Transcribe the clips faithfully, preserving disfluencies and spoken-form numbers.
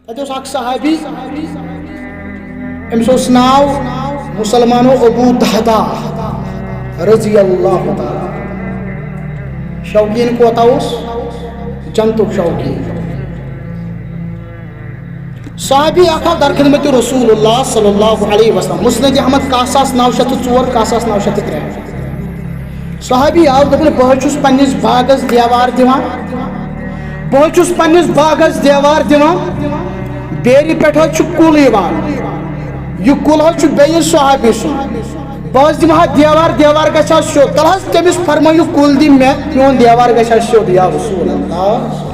تتہِ اوس اکھ صحابی، أمِس اوس ناو مسلمانو ابو دہدا رضی اللہ تعالیٰ۔ شوقیٖن کوتاہ اوس؟ جنتُک شوقیٖن۔ صحابی اکھ آو در خدمت رسول اللہ صلی اللہ علیہ وسلم۔ مسند احمد کاہ ساس نو شیٚتھ تہٕ ژور، کاہ ساس نو شیٚتھ تہٕ ترٛےٚ۔ صحابی آو، دوٚپُن، بہٕ حظ چھُس پننِس باغس دیوار دِوان، بہٕ حظ چھُس پننِس باغس دیوار دِوان، بیرِ پٮ۪ٹھ حظ چھُ کُل یِوان، یہِ کُل حظ چھُ بیٚیِس صحابی سُنٛد، بہٕ حظ دِمہٕ ہا دیوار، دیوار گژھِ ہا سیوٚد، تَلہٕ حظ تٔمِس فرمٲیِو، کُل دِ مےٚ، میون دیوار گژھِ ہا سیوٚد، یا رسول اللہ۔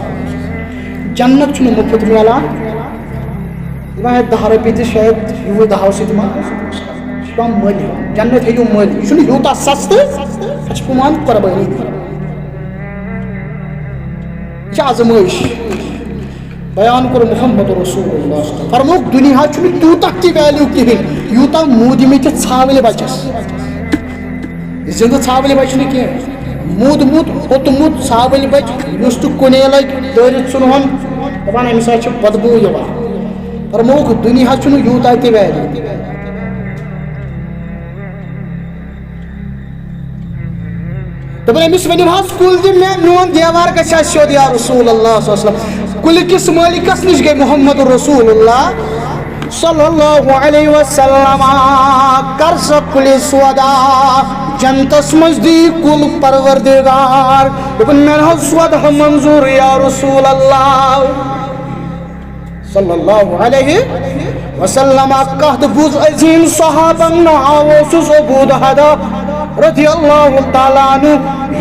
جنت چھُنہٕ مُفت میلان، یہِ ما ہٮ۪تھ دَہ رۄپیہِ تہِ شاید یوٗت دَہو سۭتۍ ما۔ یہِ چھُ پٮ۪وان مٔلۍ ہیوٚن۔ جنت ہیٚیِو مٔلۍ۔ یہِ چھُنہٕ یوٗتاہ سستہٕ، اَتھ چھِ پٮ۪وان قۄربٲنی دِنۍ۔ یہِ چھِ آزمٲیِش۔ بیان کوٚر محمد رسول اللہ صلی اللہ علیہ وسلم۔ فرمووُکھ، دُنیا چھُنہٕ تیوٗتاہ تہِ value کِہیٖنۍ، یوٗتاہ موٗدمٕتِس ژھاوٕلۍ بَچَس۔ زِندٕ ژھاوٕلۍ بَچہِ نہٕ کینٛہہ۔ موٗدمُت، ہوٚتمُت ژھاوٕلۍ بَچہِ، یُس تہِ کُنے لَگہِ، دٲرِتھ ژھُنہون، دَپان، أمِس حظ چھِ بدبوٗ یِوان۔ فرمووُکھ، دُنیا چھُنہٕ یوٗتاہ تہِ value۔ دوٚپُن، أمِس ؤنِو حظ، کُل دِ مےٚ، میون دیوار گژھِ ہا سیوٚد، یا رسول اللہ صلی اللہ علیہ وسلم۔ کُلہِ کِس مٲلِکَس نِش گٔے محمد رسول اللہ صلی اللہ علیہ وسلم، کر سا کُلہِ سودا، جنتس منٛز دی کُل پروردگار۔ دوٚپُن، مےٚ نہ حظ سودا منظوٗر، یا رسول اللہ۔ صلی اللہ علیہ وسلم۔ کتھ بوٗز عظیٖم صحابن، ناو اوسُس ابو دہدا رضی اللہ تعالیٰ عنہ۔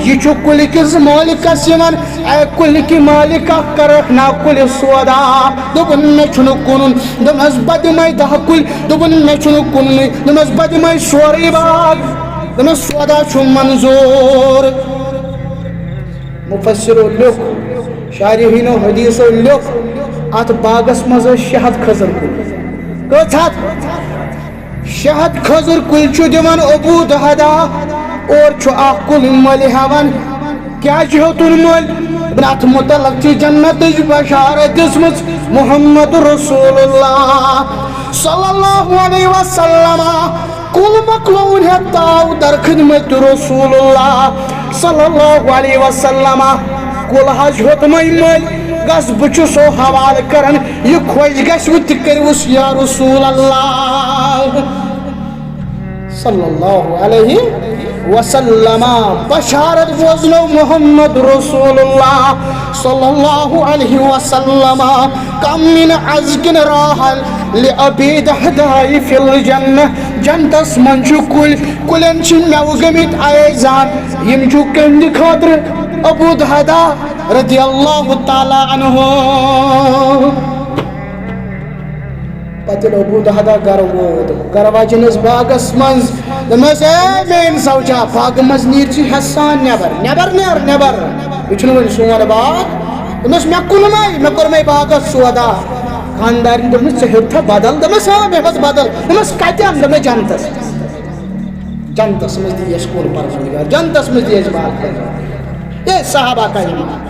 یہِ چھُ کُلہِ کِس مٲلِکس یِوان، اے کُلہِ کہِ مٲلِکہ، کرکھ نا کُلہِ سودا؟ دوٚپُن، مےٚ چھُنہٕ کُنُن۔ دوٚپنس، بہٕ دِمے دَہ کُلۍ۔ دوٚپُن، مےٚ چھُنہٕ کُنُے۔ دوٚپنس، بہٕ دِمے سورُے باغ۔ دوٚپنس، سودا چھُم منظوٗر۔ مفسرو لیوٚکھ، شارحینو حدیثو لیوٚکھ، اتھ باغس منٛز ٲسۍ شےٚ ہتھ کھٔزٕر کُلۍ۔ کٔژ ہتھ؟ شےٚ ہتھ کھٔزٕر کُلۍ چھُ دِوان ابو دہدا، اورٕ چھُ اکھ کُل مٔلۍ ہٮ۪وان۔ کیازِ ہیوٚتُن مٔلۍ؟ دوٚپُن، اتھ متعلق چھِ جنتٕچ بشارت دِژمٕژ محمد رسول اللہ صلی اللہ علیہ وسلم۔ کُل مۄکلووُن ہٮ۪تھ تاو در خدمت رسول اللہ صلی اللہ علیہ وسلم۔ کُل حظ ہیوٚتمَے مٔلۍ، گژھ بہٕ چھُسو حوالہٕ کران، یہِ خۄش گژھِ وٕ تہِ کٔرِوُس یا رسول اللہ صلی اللہ علیہ وسلم۔ بشارت بوزنو محمد رسول اللہ صلی اللہ علیہ وسلم۔ کم من عذق راح لأبي دحداء في الجنة۔ جنتس منٛز چھُ کُلۍ، کُلٮ۪ن چھِ مٮ۪وٕ گٔمٕتۍ ایزان، یِم چھُ کٕہٕنٛدِ خٲطرٕ ابو دہدا رضی اللہ تعالیٰ عنہ۔ پتہٕ ییٚلہِ ابو دہدا گرٕ ووت، گرٕ واجٮ۪ن ٲس باغس منٛز، دوٚپمس، اے میٲنۍ زوجہ، باغہٕ منٛز نیٖر ژٕ ہٮ۪س سان نٮ۪بر، نٮ۪بر نیر، نٮ۪بر، یہِ چھُنہٕ وۄنۍ سون باغ۔ دوٚپمس، مےٚ کُنمے، مےٚ کوٚرمے باغس سودا۔ خاندارنہِ دوٚپمس، ژےٚ ہیوٚتتھا بدل؟ دوٚپمس، آ، مےٚ ہیوٚت بدل۔ دوٚپمس، کتٮ۪ن؟ دوٚپمس، جنتس۔ جنتس منٛز دی اَسہِ کُل پروردگار، جنتس منٛز دی اَسہِ باغ پروردگار۔ اے صحابہ کرام،